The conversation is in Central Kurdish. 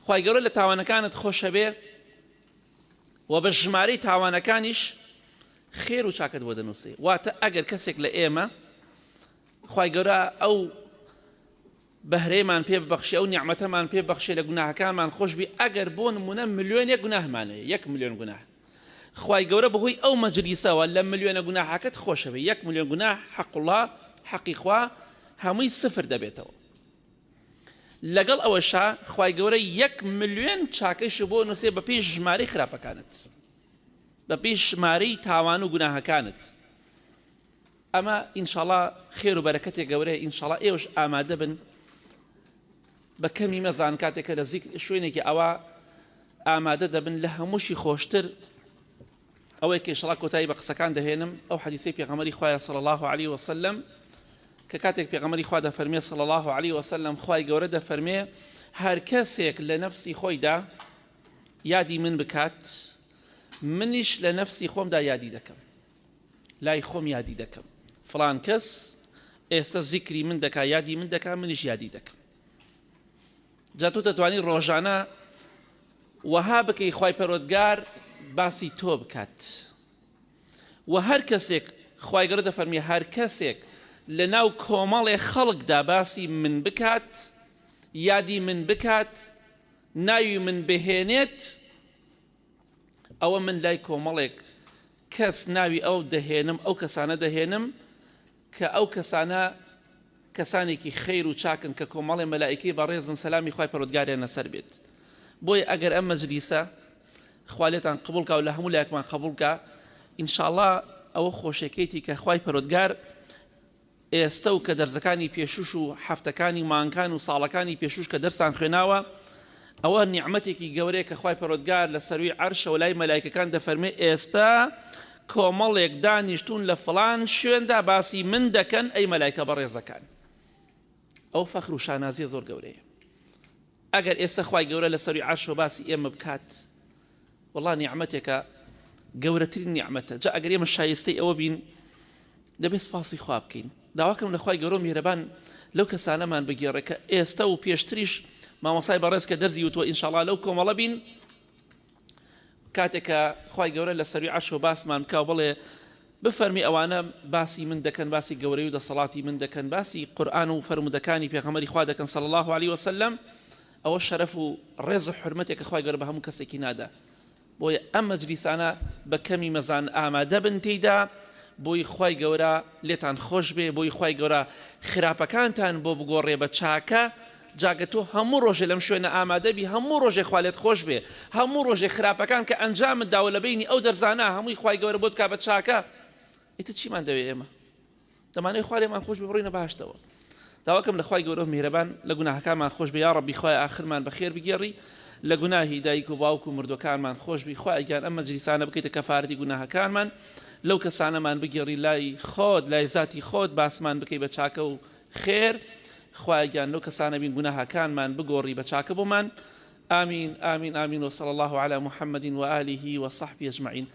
خوای گەورە لە تاوانەکانت خۆشەبێ و بە ژمارەی تاوانەکانیش خێر و چاکەت بۆ دەنووسێ. واتە ئەگەر کەسێک لە ئێمە خوای گەورە ئەو بەهرەیەمان پێ ببەخشێ ئەو نیعمەتەمان پێ ببەخشێ لە گوناهەکانمان خۆشبی ئەگەر بۆ نمونە ملیۆنێک گوناهمان هەیە یەک ملیۆن گوناه خوای گەورە بەهۆی ئەو مەجلیسەوە لە ملیۆنە گوناحەکەت خۆشەوێ یەک ملیۆن گوناه حەق الله حەقی خوا هەمووی سفر دەبێتەوە لەگەڵ ئەوەشا خوای گەورە یەک ملیۆن چاکەیشی بۆ نووسێ بەپێی ژمارەی خراپەکانت بەپێی ژمارەی تاوان و گوناهەکانت ئەمە ئینشاڵا خێر و بەرەکەتێک گەورەیە ئینشاڵا ئێوەش ئامادە بن بە کەمی مەزان کاتێک کە لە زیک شوێنێکی ئەوە ئامادە دەبن لە هەمووشی خۆشتر ئەوەی کە ئینشاڵا کۆتایی بە قسەکان دەهێنم ئەو حەدیسەی پێغەمبەری خوایە صلی الله علیه وسلم کە کاتێک پێغەمبەری خوا دەفەرمێ صلی الله علیه وسلم خوای گەورە دەفەرمێ هەر کەسێک لە نەفسی خۆیدا یادی من بکات منیش لە نەفسی خۆمدا یادی دەکەم لای خۆم یادی دەکەم فڵان کەس ئێستا زیکری من دەکا یادی من دەکا منیش یادی دەکەم جا تۆ دەتوانی ڕۆژانە وەها بکەی خوای پەروەردگار باسی تۆ بکات و هەر کەسێک خوای گەورە دەفەرمی هەر کەسێک لە ناو کۆمەڵێ خەڵکدا باسی من بکات یادی من بکات ناوی من بهێنێت ئەوە من لای کۆمەڵێک کەس ناوی ئەو دەهێنم ئەو کەسانە دەهێنم کە ئەو کەسانە کەسانێکی خەیر و چاکن کە کۆمەڵێ مەلائیکەی بەڕێزن سەلامی خوای پەروەردگاریان لەسەر بێت بۆیە ئەگەر ئەم مەجلیسە خوا لێتان قبوڵ کا و لە هەموو لایەکمان قبوڵ کا ئینشاءاللە ئەوە خۆشەکەیتی کە خوای پەروەردگار ئێستە و کە دەرزەکانی پێشوش و هەفتەکانی و مانگان و ساڵەکانی پێشوش کە دەرسان خوێناوە ئەوە نیعمەتێکی گەورەیە کە خوای پەروەردگار لە سەروی عەرشەوە لای مەلایکەکان دەفەرمێ ئێستا کۆمەڵێک دانیشتوون لە فڵان شوێندا باسی من دەکەن ئەی مەلایکە بەڕێزەکان ئەو فەخر و شانازیە زۆر گەورەیە ئەگەر ئێستا خوای گەورە لە سەروی عەرشەوە باسی ئێمە بکات وەڵا نیعمەتێکە گەورەترین نیعمەتە جا ئەگەر ئێمە شایستەی ئەوە بین دەبێت سپاسی خوا بکەین داواکەم لە خوای گەورە و میهرەبان لەو کەسانەمان بگێڕێ کە ئێستا و پێشتریش مامۆسای بەڕێز کە دەرزی وتووە ئینشاڵا لەو کۆمەڵە بین کاتێک کە خوای گەورە لە سەروی عەرشەوە باسمان بکا و بڵێ بفەرمی ئەوانە باسی من دەکەن باسی گەورەی و دەسەڵاتی من دەکەن باسی قورئان و فەرموودەکانی پێغەمبەری خوا دەکەن صلی الله علیه وسلم ئەوە شەرەف و ڕێز و حورمەتێکە خوای گەورە بە هەموو کەسێکی نادا بۆیە ئەم مەجلیسانە بە کەمی مەزان ئامادە بن تێیدا بۆی خوای گەورە لێتان خۆش بێ بۆی خوای گەورە خراپەکانتان بۆ بگۆڕێ بە چاکە جاگە تۆ هەموو ڕۆژێ لەم شوێنە ئامادە بی هەموو ڕۆژێ خوا لێت خۆش بێ هەموو ڕۆژێ خراپەکان کە ئەنجامت داوە لە بینی ئەو دەرزانە هەمووی خوای گەورە بۆت کا بە چاکە ئیتر چیمان دەوێ ئێمە دەمانەوێ خوا لێمان خۆش بێ بڕۆینە بەهەشتەوە داواکەم لە خوای گەورە و میهرەبان لە گوناهەکانمان خۆش بێ یاڕەبی خوای ئاخرمان بەخێر بگێڕی لە گوناهی دایک و باوک و مردوەکانمان خۆش بی خوای گیان ئەم مەجلیسانە بکەیتە کەفارەتی گوناهەکانمان لەو کەسانەمان بگێڕی لای خۆت لای زاتی خۆت باسمان بکەی بە چاکە و خێر خوای گیان لەو کەسانە بین گوناهەکانمان بگۆڕی بە چاکە بۆمان آمین آمین آمین وصلی الله علی محمد وآله وصحبه اجمعین.